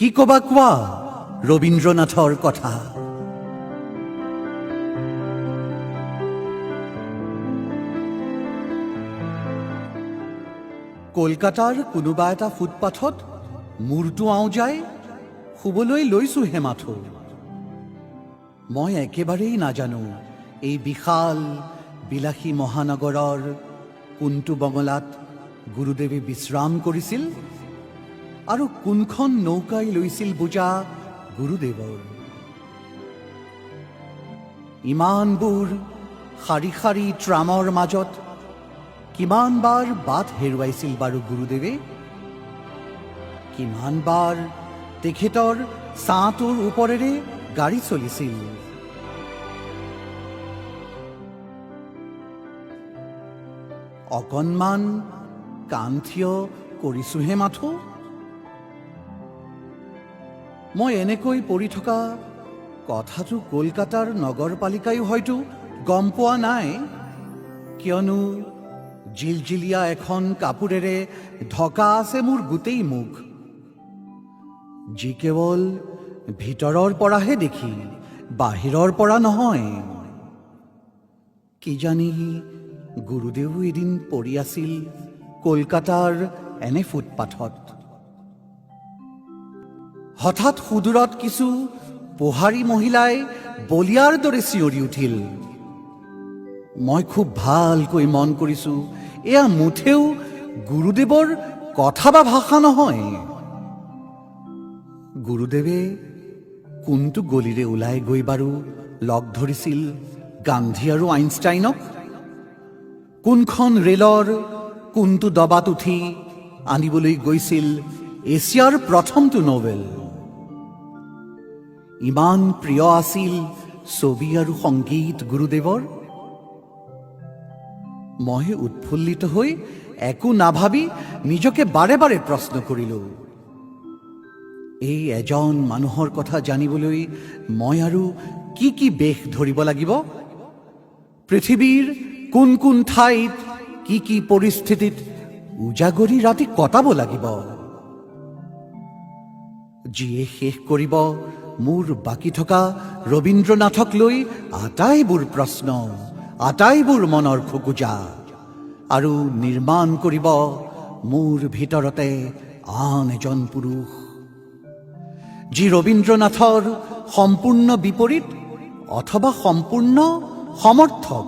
কি কবা কোৱা ৰবীন্দ্ৰনাথৰ কথা? কলকাতাৰ কোনোবা এটা ফুটপাথত মূৰটো আওজাই শুবলৈ লৈছোহে মাথো। মই একেবাৰেই নাজানো এই বিশাল বিলাসী মহানগৰৰ কোনটো বঙলাত গুৰুদেৱে বিশ্ৰাম কৰিছিল আৰু কোনখন নৌকাই লৈছিল বোজা গুৰুদেৱৰ। ইমানবোৰ শাৰী শাৰী ট্ৰামৰ মাজত কিমানবাৰ বাট হেৰুৱাইছিল বাৰু গুৰুদেৱে? কিমানবাৰ তেখেতৰ ছাঁটোৰ ওপৰেৰে গাড়ী চলিছিল? অকণমান কাণ থিয় কৰিছোহে মাথো। মই এনেকৈ পৰি থকা কথাটো কলকাতাৰ নগৰপালিকায়ো হয়তো গম পোৱা নাই, কিয়নো জিলজিলীয়া এখন কাপোৰেৰে ঢকা আছে মোৰ গোটেই মুখ, যি কেৱল ভিতৰৰ পৰাহে দেখি, বাহিৰৰ পৰা নহয়। কিজানি গুৰুদেৱো এদিন পৰি আছিল কলকাতাৰ এনে ফুটপাথত। হঠাৎ সুদূৰত কিছু পোহাৰী মহিলাই বলিয়াৰ দৰে চিঞৰি উঠিল। মই খুব ভালকৈ মন কৰিছো, এয়া মুঠেও গুৰুদেৱৰ কথা বা ভাষা নহয়। গুৰুদেৱে কোনটো গলিৰে ওলাই গৈ বাৰু লগ ধৰিছিল গান্ধী আৰু আইনষ্টাইনক? কোনখন ৰেলৰ কোনটো দবাত উঠি আনিবলৈ গৈছিল এছিয়াৰ প্ৰথমটো নোবেল? ইমান প্ৰিয় আছিল ছবি আৰু সংগীত গুৰুদেৱৰ। মই উৎফুল্লিত হৈ একো নাভাবি নিজকে বাৰে বাৰে প্ৰশ্ন কৰিলো, এই এজন মানুহৰ কথা জানিবলৈ মই আৰু কি কি বেশ ধৰিব লাগিব? পৃথিৱীৰ কোন কোন ঠাইত কি কি পৰিস্থিতিত উজাগৰি ৰাতি কটাব লাগিব, যিয়ে শেষ কৰিব মোৰ বাকী থকা ৰবীন্দ্ৰনাথক লৈ আটাইবোৰ প্ৰশ্ন, আটাইবোৰ মনৰ খোকোজা আৰু নিৰ্মাণ কৰিব মোৰ ভিতৰতে আন এজন পুৰুষ, যি ৰবীন্দ্ৰনাথৰ সম্পূৰ্ণ বিপৰীত অথবা সম্পূৰ্ণ সমৰ্থক?